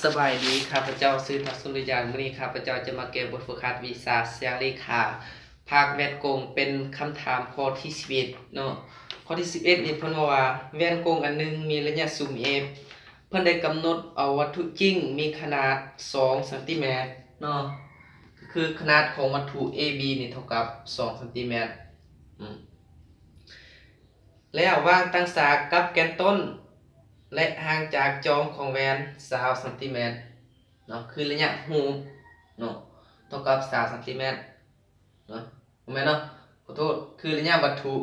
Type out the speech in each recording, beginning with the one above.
ສະບາຍດີ, ຂ້າພະເຈົ້າຊື່ ທັກສຸນ ເລີຍາງ. ມື້ນີ້ຂ້າພະເຈົ້າຈະມາແກ້ບົດຝຶກຫັດວິຊາສຽງເລຂາ ພາກແວ່ນກົງ ເປັນຄຳຖາມຂໍ້ທີສິບເອັດເນາະ. ຂໍ້ທີສິບເອັດນີ້ເພິ່ນເວົ້າວ່າ ແວ່ນກົງອັນໜຶ່ງມີໄລຍະຊຸມ F ເພິ່ນໄດ້ກຳນົດເອົາວັດຖຸຈິ້ງມີຂະໜາດສອງຊັງຕີແມັດເນາະ, ກໍຄືຂະໜາດຂອງວັດຖຸ AB ນີ້ເທົ່າກັບສອງຊັງຕີແມັດ. ອືມ ແລ້ວວາງຕັ້ງສາກັບແກນຕົ້ນ ແລະ ຫ່າງຈາກຈອມຂອງແວ່ນຊາວຊັງຕີແມັດເນາະ, ຄືໄລຍະຮູບເນາະ ເທົ່າກັບຊາວຊັງຕີແມັດເນາະ, ບໍ່ແມ່ນເນາະ ຂໍໂທດ, ຄືໄລຍະວັດຖຸ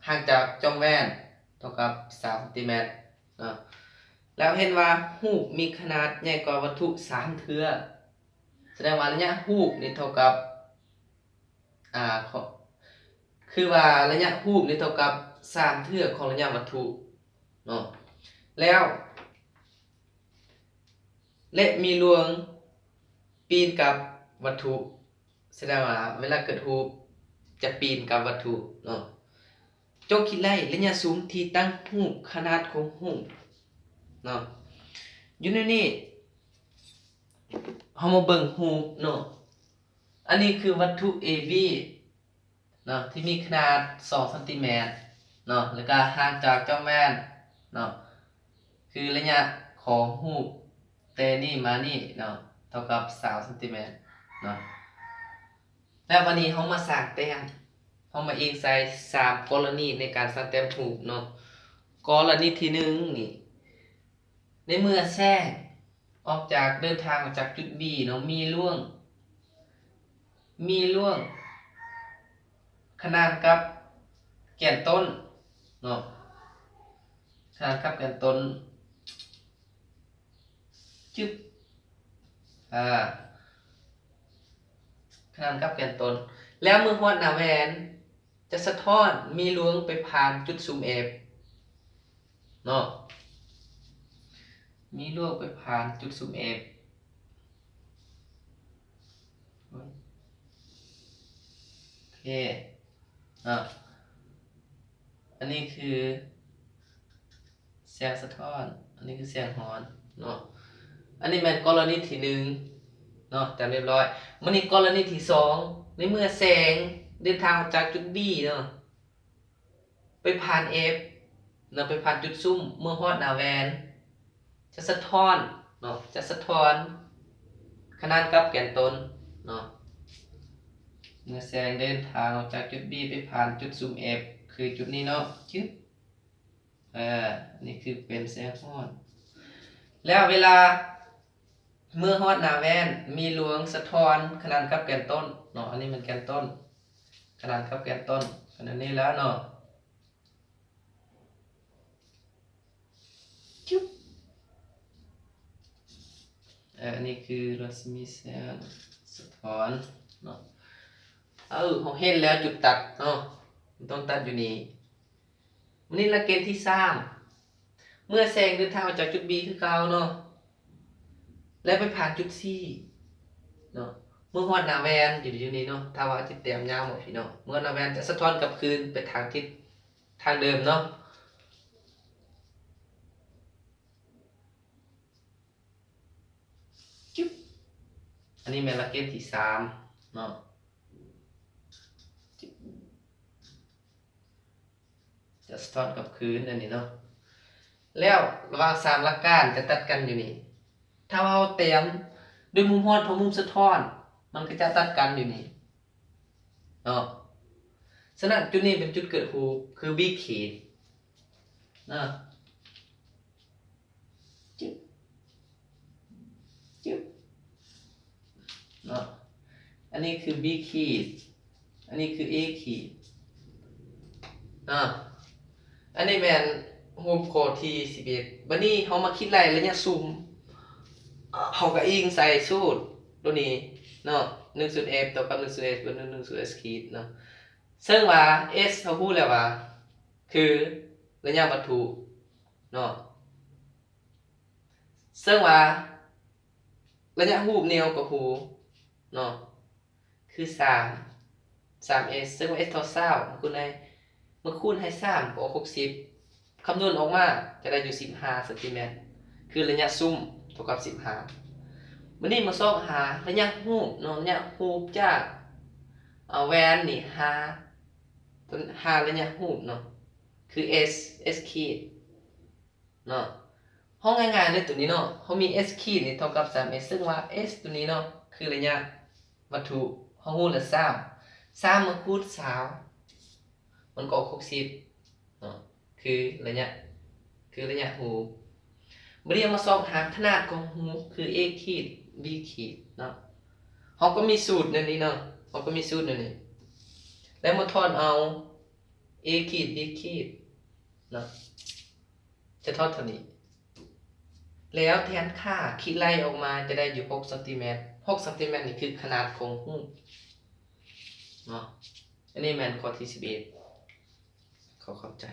ຫ່າງຈາກຈອມແວ່ນເທົ່າກັບຊາວຊັງຕີແມັດເນາະ. ແລ້ວເຫັນວ່າຮູບມີຂະໜາດໃຫຍ່ກວ່າວັດຖຸສາມເທື່ອ, ສະແດງວ່າໄລຍະຮູບນີ້ເທົ່າກັບ ອາ ຂອງ ຄືວ່າໄລຍະຮູບນີ້ເທົ່າກັບສາມເທື່ອຂອງໄລຍະວັດຖຸເນາະ. ແລ້ວ ແລະ ມີລວງປີນກັບວັດຖຸ, ສະແດງວ່າເວລາເກີດຮູບຈະປີນກັບວັດຖຸເນາະ. ຈົ່ງຄິດໄລ່ໄລຍະຊຸມທີ່ຕັ້ງຮູບຂະໜາດຂອງຮູບເນາະ. ຢູ່ໃນນີ້ ເຮົາມາເບິ່ງຮູບເນາະ. ອັນນີ້ຄືວັດຖຸ AB ເນາະ ທີ່ມີຂະໜາດສອງຊັງຕີແມັດເນາະ, ແລ້ວກະຫ່າງຈາກຈອມແວ່ນເນາະ ຄືໄລຍະຂອງຮູບແຕ່ນີ້ມານີ້ເນາະ ເທົ່າກັບຊາວຊັງຕີແມັດເນາະ. ແລ້ວບາດນີ້ເຮົາມາສ້າງແຕ້ມ, ເຮົາມາອີງໃສ່ສາມກໍລະນີໃນການສ້າງແຕ້ມຮູບເນາະ. ກໍລະນີທີໜຶ່ງນີ້ ໃນເມື່ອແສງອອກຈາກ ເດີນທາງອອກຈາກຈຸດ B ເນາະ ມີລວງ ມີລວງຂະໜານກັບແກນຕົ້ນເນາະ, ຂະໜານກັບແກນຕົ້ນ ຈຶບ ອາ ຂະໜານກັບແກນຕົ້ນ. ແລ້ວເມື່ອຮອດໜ້າແວ່ນ ຈະສະທ້ອນມີລວງໄປຜ່ານຈຸດຊຸມ F ເນາະ, ມີລວງໄປຜ່ານຈຸດຊຸມ F. ໂອເຄ ອາ ອັນນີ້ຄື ແສງສະທ້ອນ, ອັນນີ້ຄືແສງຮ້ອນເນາະ. ອັນນີ້ແມ່ນກໍລະນີທີໜຶ່ງເນາະ, ຕາມຮຽບຮ້ອຍ. ບາດນີ້ກໍລະນີທີສອງ ໃນເມື່ອແສງເດີນທາງອອກຈາກຈຸດ B ເນາະ ໄປຜ່ານ F ເນາະ, ໄປຜ່ານຈຸດຊຸມ, ເມື່ອຮອດໜ້າແວ່ນ ຈະສະທ້ອນເນາະ, ຈະສະທ້ອນຂະໜານກັບແກນຕົ້ນເນາະ. ເມື່ອແສງເດີນທາງອອກຈາກຈຸດ B ໄປຜ່ານຈຸດຊຸມ F ຄືຈຸດນີ້ເນາະ, ຈຶບ ເອີ ນີ້ຄືເປັນແສງຮ້ອນ. ແລ້ວເວລາເມື່ອຮອດໜ້າແວ່ນ ມີລວງສະທ້ອນຂະໜານກັບແກນຕົ້ນເນາະ, ອັນນີ້ແມ່ນແກນຕົ້ນ ຂະໜານກັບແກນຕົ້ນ ເປັນອັນນີ້ແລ້ວເນາະ, ຈຶບ ເອີ ອັນນີ້ຄືລັດສະໝີແສງສະທ້ອນເນາະ. ເອີ ເຮົາເຫັນແລ້ວຈຸດຕັດເນາະ, ມັນຕ້ອງຕັດຢູ່ນີ້. ບາດນີ້ຫຼັກເກນທີສາມ ເມື່ອແສງເດີນທາງອອກຈາກຈຸດ B ຄືເກົ່າເນາະ ແລ້ວໄປຜ່ານຈຸດ C ເນາະ, ເມື່ອຮອດໜ້າແວ່ນ ຢູ່ ຢູ່ນີ້ເນາະ, ຖ້າວ່າເຮົາຈະແຕ້ມຍາວບໍ່ ພີ່ນ້ອງ, ເມື່ອຮອດໜ້າແວ່ນຈະສະທ້ອນກັບຄືນໄປທາງທິດ ທາງເດີມເນາະ. ຈຶບ ອັນນີ້ແມ່ນຫຼັກເກນທີສາມເນາະ, ຈະສະທ້ອນກັບຄືນອັນນີ້ເນາະ. ແລ້ວລະຫວ່າງສາມຫຼັກການຈະຕັດກັນຢູ່ນີ້, ຖ້າວ່າເຮົາແຕ້ມດ້ວຍມຸມຮອດເທົ່າມຸມສະທ້ອນ ມັນກໍຈະຕັດກັນຢູ່ນີ້ເນາະ. ສະນັ້ນຈຸດນີ້ເປັນຈຸດເກີດຮູບ ຄື B ຂີດເນາະ. ຈຶບ ຈຶບ ເນາະ, ອັນນີ້ຄື B ຂີດ, ອັນນີ້ຄື A ຂີດເນາະ. ອັນນີ້ແມ່ນຮູບຂໍ້ທີສິບເອັດ. ບາດນີ້ເຮົາມາຄິດໄລ່ໄລຍະຊຸມ, ເຮົາກໍອີງໃສ່ສູດໂຕນີ້ເນາະ, ໜຶ່ງສ່ວນ F ເທົ່າກັບໜຶ່ງສ່ວນ S ບວກໜຶ່ງສ່ວນ S ຂີດເນາະ. ເຊິ່ງວ່າ S ເຮົາຮູ້ແລ້ວວ່າ ຄືໄລຍະວັດຖຸເນາະ, ເຊິ່ງວ່າໄລຍະຮູບແນວກໍຮູ້ເນາະ ຄືສາມ ສາມ S, ເຊິ່ງວ່າ S ເທົ່າຊາວ ມາຄູນໃຫ້ ມາຄູນໃຫ້ສາມກໍອອກຫົກສິບ, ຄຳນວນອອກມາຈະໄດ້ຢູ່ສິບຫ້າຊັງຕີແມັດ ຄືໄລຍະຊຸມ ເທົ່າກັບສິບຫ້າ. ບັດນີ້ມາຊອກຫາໄລຍະຮູບເນາະ, ໄລຍະຮູບຈາກ ເອົາແວ່ນນີ້ຫາ ຫາໄລຍະຮູບເນາະ ຄື S S ຂີດເນາະ. ເຮົາງ່າຍໆເລີຍໂຕນີ້ເນາະ, ເຮົາມີ S ຂີດນີ້ເທົ່າກັບສາມ S ເຊິ່ງວ່າ S ໂຕນີ້ເນາະ ຄືໄລຍະວັດຖຸ, ເຮົາຮູ້ແລ້ວ ສາມ ສາມມາຂູດຊາວ ມັນກໍອອກຫົກສິບເນາະ ຄືໄລຍະ ຄືໄລຍະຮູບ. ບັດນີ້ມາຊອກຫາຂະໜາດຂອງຮູບ ຄື A ຂີດ B ຂີດເນາະ. ເຮົາກໍມີສູດແນວນີ້ເນາະ, ເຮົາກໍມີສູດແນວນີ້ ແລ້ວມາຖອນເອົາ A ຂີດ B ຂີດເນາະ ຈະເທົ່າເທົ່ານີ້ ແລ້ວແທນຄ່າ ຄິດໄລ່ອອກມາຈະໄດ້ຢູ່ຫົກຊັງຕີແມັດ. ຫົກຊັງຕີແມັດນີ້ຄືຂະໜາດຂອງຮູບເນາະ. ອັນນີ້ແມ່ນຂໍ້ທີສິບເອັດ. ຂໍຂອບໃຈ.